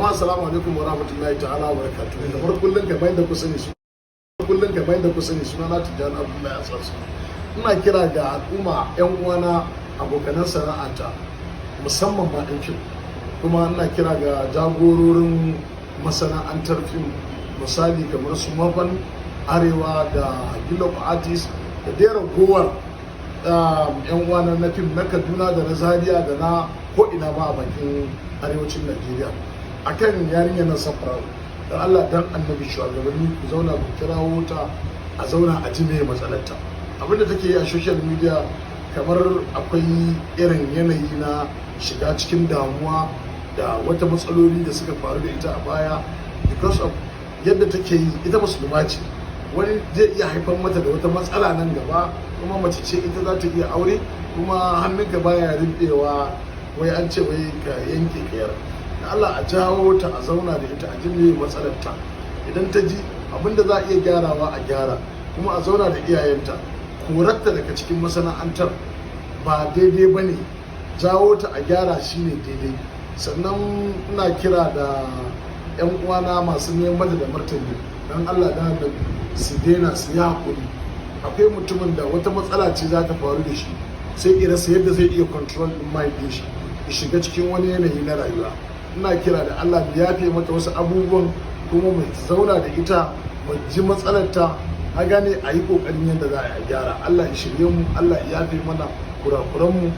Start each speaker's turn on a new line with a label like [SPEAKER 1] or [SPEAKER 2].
[SPEAKER 1] Jama'a, assalamu alaikum wa rahmatullahi ta'ala wa barakatuh. Kamar kullum, kamar yadda ku sani, su kullum kamar yadda ku sani, suna na Tijjani Abdullahi Asasu. Ina kira ga al'umma, yan uwana, abokanan sana'ata, musamman ma ɗan fim. Kuma ina kira ga jagororin masana'antar fim, misali kamar su Mafan Arewa da Guild of Artists da dai ragowar yan uwana na fim na Kaduna da na Zaria da na ko'ina ma a bakin arewacin Najeriya, akan yarinyar nan Safara'u. Dan Allah dan Annabi, shugabanni, ku zauna, ku kirawo ta, a zauna a ji meye matsalarta. Abinda take yi a social media, kamar akwai irin yanayi na shiga cikin damuwa da wata matsaloli da suka faru da ita a baya. Because of yadda take yi, ita musulma ce, wani zai iya haifar mata da wata matsala nan gaba. Kuma mace ce ita, za ta iya aure, kuma hannunka baya rinɗewa, wai an ce wai ka yanke kayar da Allah. A jawo ta, a zauna da ita, a ji me matsalarta. Idan ta ji, abinda za a iya gyarawa a gyara, kuma a zauna da iyayenta. Korarta daga cikin masana'antar ba daidai ba ne, jawo ta a gyara shine daidai. Sannan ina kira da 'yan uwana masu neman mata da martani, don Allah da Annabi su daina, su yi haƙuri. Akwai mutumin da wata matsala ce za ta faru da shi, sai ya rasa yadda zai iya control din mind din shi, ya shiga cikin wani yanayi na rayuwa. Ina kira da Allah mu yafe mata wasu abubuwan, kuma mu zauna da ita mu ji matsalarta, a gane, a yi kokarin yadda za a gyara. Allah ya shirye mu, Allah ya yafe mana kurakuran mu.